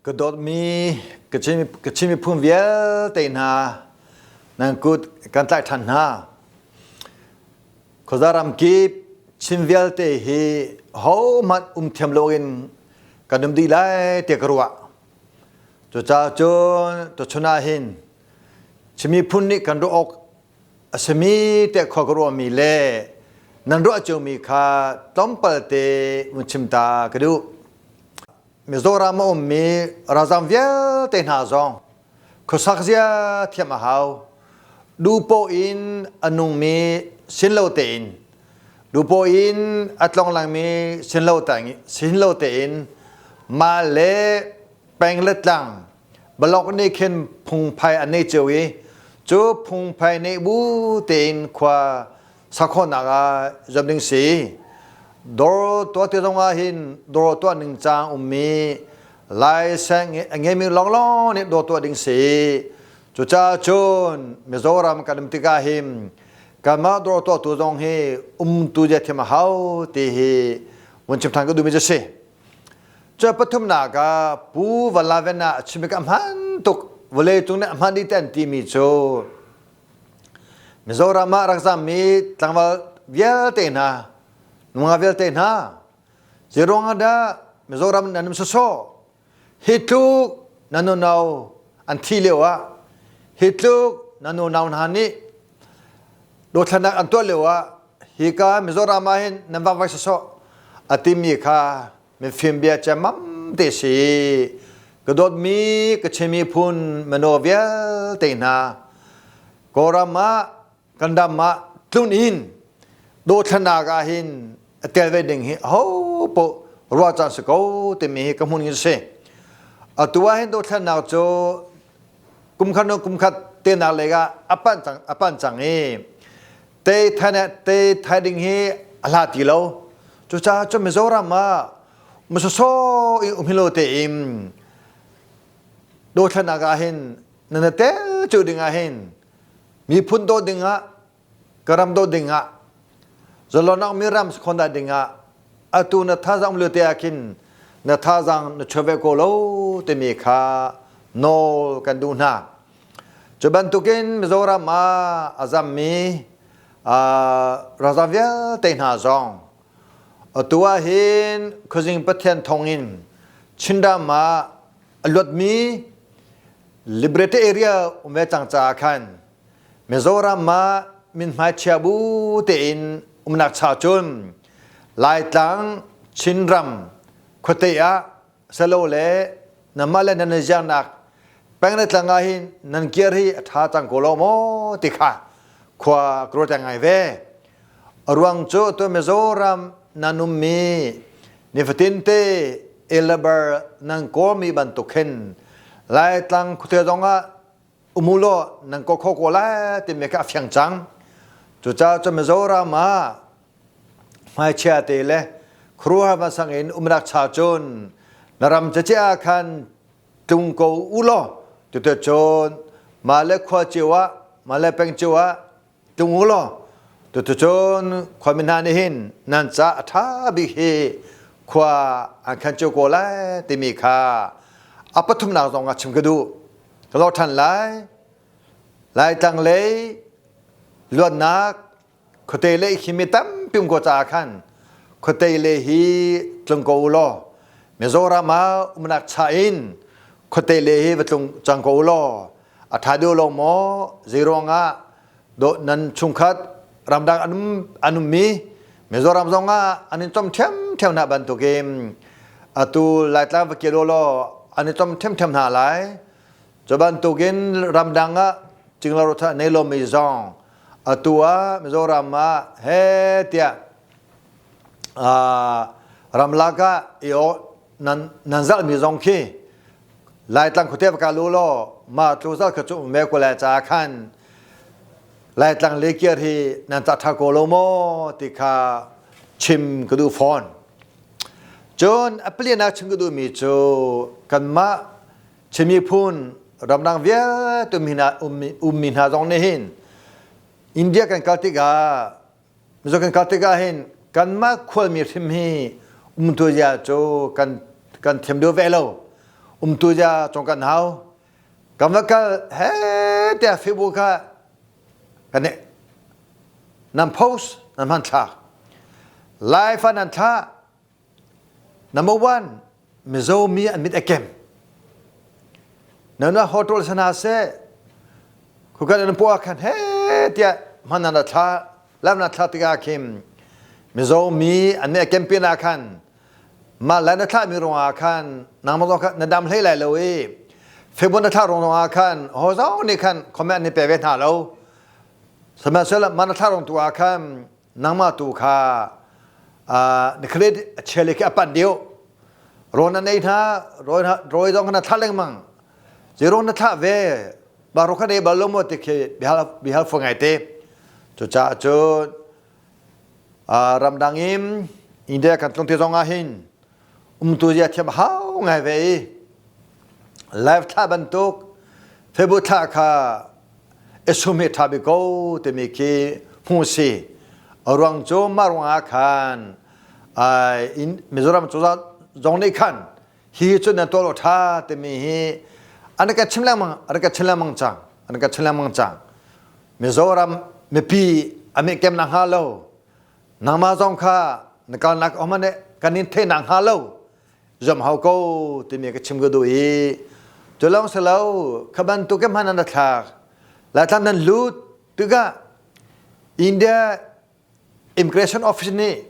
Ka dawtmi ka Chin miphun vialte hna nan kut kan tlaih ṭhan hna. Khuaza ramkip Chin vialte hi hohmanh um thiam loin kan um dih lai tiah ka ruah. Cucaah cun tuchun ah hin Chin miphun nih kan ruah awk a simi tiah khua ka ruahmi le nan ruah ciomi kha tlawmpal te vun chim ta ka duh. Mizoram a ummi ralzam vialte hna zong khuasak zia thiam a hau. Duhpoh in a nungmi sin lo tein, duhpoh in a tlonglangmi sin lo sin lo tein mah le peng le tlang balok nih khin phungphai an nei cio i cu phungphai neih bu tein khua sakhawnak ah zuam ding si. Dawr tuah ti zong ah hin dawr tuah ning cang ummi laiseng a ngeimi lawnglawng nih dawr tuah ding si. Cucaah cun Mizoram kan um tikah hin kanmah dawr tuahtu zong hi umtu zia thiam a hau ti hi vun chim than ka duhmi cu si. Cu pathumnak ah Pu Valaven ah a chimmi ka hman tuk vawlei cung nih a hman dih te an timi cu Mizoram ah rak zammi tlangval vialte hna, nungak vialte hna, zeiruang ah dah Mizoram nan um sawsawh? Hi tluk nan unau an thi lio ah, hi tluk nan unau hna nih dothlannak an tuah lio ah, hika Mizoram ah hin nan vakvai sawsawh a timi kha mifim bia cemmam te si. Ka dawtmi ka Chin miphun mino vialte hna, Kawlram ah kan ram ah tlun in dothlannak ah hin a tel ve ding hi aho paoh ruah caan si ko timi hi ka hmun in si. Atu ah hin dothlannak cu kumkhat hnu kumkhat tenak lei ah a panh cang a panh cang i te thai te thai ding hi a hla ti lo. Cucaah cun Mizoram ah masoso in um hilo tein dothlannak ah hin nan tel cu ding ah hin miphun dawt ding ah ka ram dawt ding ah zalonnak mi ram khon dah ding ah atu na thazang um lio te ah khin na thazang na chuah ve ko lo timi kha nawl kan duh hna. Cu bantukin Mizoram ah a zammi ralzam vialte hna zong atu ah hin khuazing Pathian thawngin Chinram ah a luatmi Liberated area um ve cang caah khan Mizoram ah mithmai chia bu tein umnak cha cun Laitlang Chinram khuate ah Selo le nanmah le nan i ziarnak peng le tlang ah hin nan kir hi a ṭha cang ko lo maw ti kha khua ka ruat ngai ve. A ruang cu tu Mizoram nan ummi nifatin te elabar nan kawlmi bantuk hin Laitlang khuate zong ah um u law nan kawl kho ko lai timi kha a fiang cang. Cucaah cu Mizoram ah hmaichia te le khuaruahhar vansang in umnak cha cun na ram cece ah khan tlung ko u law tutu cun mah le khua cio ah mah le peng cio ah tlung u law tutu cun khuami hna nih hin nan ca a ṭha bik hi khua an khan cio ko lai timi kha a pathumnak zong ah chim ka duh ka lor ṭhan lai. Laitlang lei luatnak Khuate le hi mi tampi um ko caah khan khuate le hi tlung ko u law Mizoram ah umnak cha in khuate le hi va tlung cang ko u law a ṭha deuh lo maw? Zeiruang ah dawh nan chungkhat ramdang an um an ummi Mizoram zong ah an in com ṭhiamṭhiam hna bantukin atu Laitlang va kir u law an i com ṭhiamṭhiam hna lai. Cu bantukin ramdang ah cingla rotha nei lomi zong atu ah Mizoram ah he tiah ramlak ah i nan nan zalmi zong khi Laitlang khuate va kal u law mah tlu zal kha cu me ko lai ca khan Laitlang le kiar hi nan ca tha ko lo maw ti kha chim ka duh fawn. Cun a palian ah chim ka duhmi cu kanmah Chin miphun ramdang vialte ummi hna zong nih hin India kan kal tikah Mizo kan kal tikah hin kanmah khualmi hrim hi umtu zia cu kan kan thiam deuh ve lo. Umtu zia cong kan hau. Kan va kal he tiah Facebook kha kan nan post nan hman thlak. Live ah nan thlah. Number one, Mizo mi an mit a kem. Nan hotel sana seh, khukan an puah khan he tiah hman nan thla lam na thla tikah khin Mizo mi an mit a kem pin ah khan mah lai na thlah mi ruangah khan nangmah zong kha na dam hlei lai lo i Facebook na thlah ruang ah khan ho zong nih khan comment ni pe ve hna lo. Sihmanhsehlaw mah na thlah ruang tu ah khan nangmah tu kha na credit a chia khi a pan deuh rawn na nei hna rawi zong na thlah lengmang zero na thlah ve ba ro kha nei bal lo maw ti khi bihal bihal fo ngai te cucaah cun ramdang in India kan tlung te zong ah hin umtu zia thiam hau ngai ve i live thlah bantuk Facebook thlah kha esum hi tha bik ko timi khi hmu si a ruang cu mah ruangah khan Mizoram cozah zong nih khan hi cu nan tuah lo tha timi hi an ka chim lengmang an ka chim lengmang cang an ka chim lengmang cang Mizoram mipi a kem nak hnga lo nangmah zong kha na kalnak um ne kan in theih nak hnga lo zam hau ko timi ka chim ka duh i cu lawng si lo kha bantuk ke hman an thlak Laitlang nan lut tikah India Immigration Office nih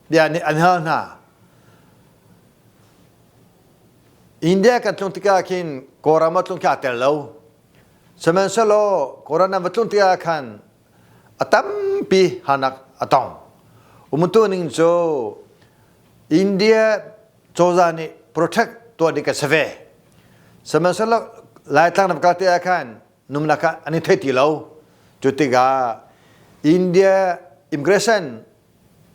bia nih an hal hna India kan tlung tikah khin Kawlram a tlung khi aa tel lo sihmanhsehlaw Kawlram nan va tlung tikah khan a tampi harnak a tong. Umtu ning cu India cozah nih protect tuah ding ka si ve. Sihmanhsehlaw Laitlang ram kal te ah khan numnak ah an i thei ti lo. Cu tikah India immigration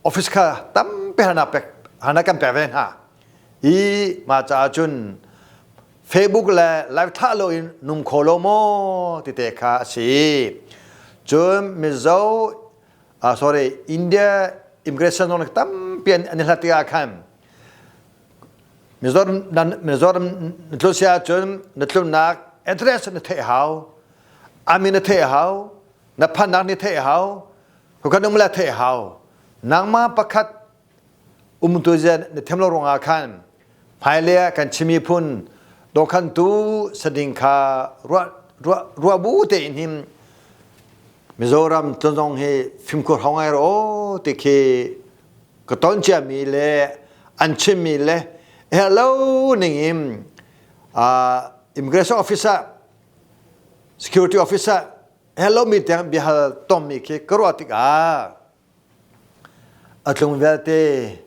office kha tampi harnak pek harnak kan pek ve hna. I mah caah cun Facebook le live thlah lo in nung kho lo maw ti te kha a si. Cun Mizo uh, sorry India immigration zong tampi an i hlat tikah khan Mizoram Mizoram na tlun si ahcun na tlunnak address na theih hau amin na theih hau na phannak ni theih hau kan um le theih hau nangmah pakhat umtu zian na thiam lo ruangah khan hmailei ah kan Chin miphun dawkhantu sading kha ruah ruah ruah bu tein him Mizoram tlun hi fimkhur hau ngai ro ti khi ka ton ciami le an chimmi le hello ning in immigration officer security officer hello mi tiang biahal tommi khi ka ruah tikah A tlung vialte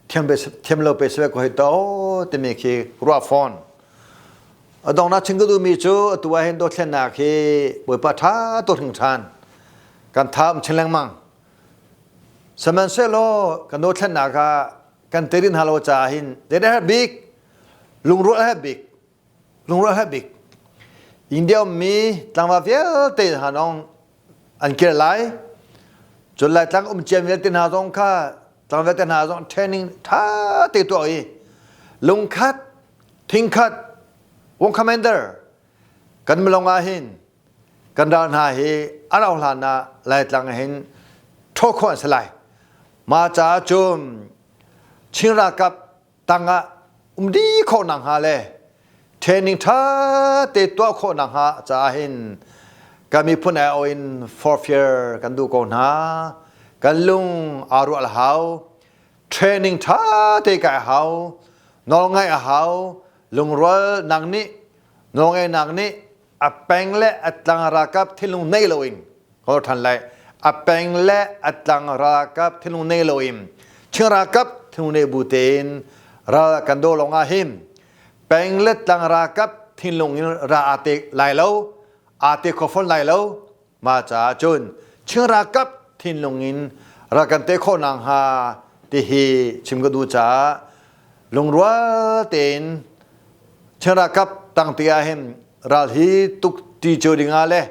thiam lo pe sebe ko hei to timi khi ruah fawn. A donghnak chim ka duhmi cu atu ah hin dothlennak hi Bawipa ṭha tuk hring ṭhan. Kan tha um chin lengmang. Sihmanhsehlaw kan dothlennak ah kan terin hna lo caah hin zeidah herh bik lungrual herh bik lungrual herh bik India ummi tlangval vialte hna nong an kir lai. Cun Laitlang um ciam vialte hna zong kha tlangval vialte hna zong training ṭha te tuah i lungkhat thingkhat wong commander kan milong ah hin kan ral hna hi a rau hlan ah Laitlang hin ṭhaw khawh an si lai. Mah caah cun Chin ralkap tangah um dih khawh nakhnga le training ṭha te tuah khawh nakhnga caah hin kan miphun aiawh in forfear kan duh ko hna. Kan lung aa rual a hau. Training ṭha te kai a hau. Nawlngaih a hau. Lungrual nang nih nawlngaihnak nih a peng le a tlang ralkap thinlung nei loin ka ṭhan lai a peng le a tlang ralkap thinlung nei loin Chin ralkap thinlung nei bu tein ral kan do lawng ah hin peng le tlang ralkap thinlung in ra aa te lai lo aa te kho fawn lai lo Mah caah cun Chin ralkap thinlung in ral kan tei khawh nakhnga tihi chim ka duh caah lungrual tein Chin ralkap tangti ah hin ral hi tuk ti cio ding ah le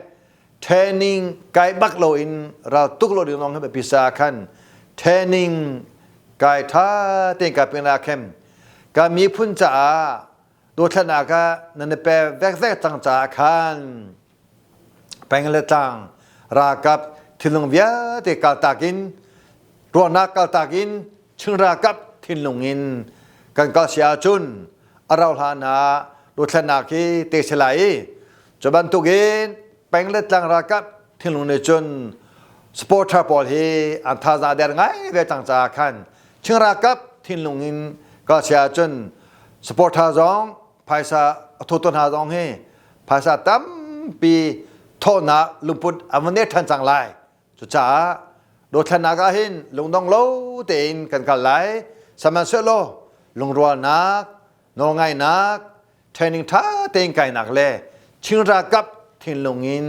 training kai bak loin ral tuk lo ding lawng hi biapi sa khan training kai tha tein kai peng ah khin kan miphun caah. Dothlatnak ah nan i pe vekvek cang caah khan peng le tlang ralkap thinlung vialte kaltak in ruahnak kaltak in Chin ralkap thinlung in kan kal si ahcun a rau hlan ah dothlatnak hi te si lai i cu bantukin peng le tlang ralkap thinlung nih cun supporter pawl hi an thazaang der ngai ve cang caah khan Chin ralkap thinlung in kal si ahcun supporter zong phaisa a thotu hna zong hi phaisa tampi thawhnak lungput an van nei ṭhan cang lai. Cucaah dothlennak ah hin lungdong lo tein kan kal lai. Sihmanhsehlaw lungrualnak, nawlngaihnak, training ṭha tein kainak le Chin ralkap thinlung in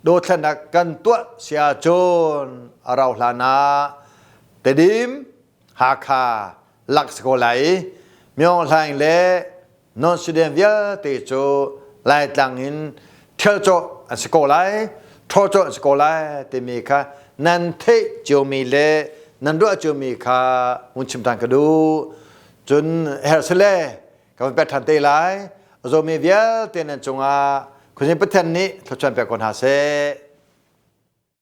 dothlennak kan tuah si ahcun a rau hlan ah Tedim, Hakha lak si ko lai i Myo Hlaing le non Sudan vialte cu Laitlang in ṭhial cawh an si ko lai, ṭhaw cawh an si ko lai timi kha nan theih ciomi le nan ruah ciomi kha hun chim ṭhan ka duh. Cun herh si le ka van pek ṭhan te lai. A zawmi vialte nan cungah Khuazing Pathian nih thluachuah pek ko hna seh.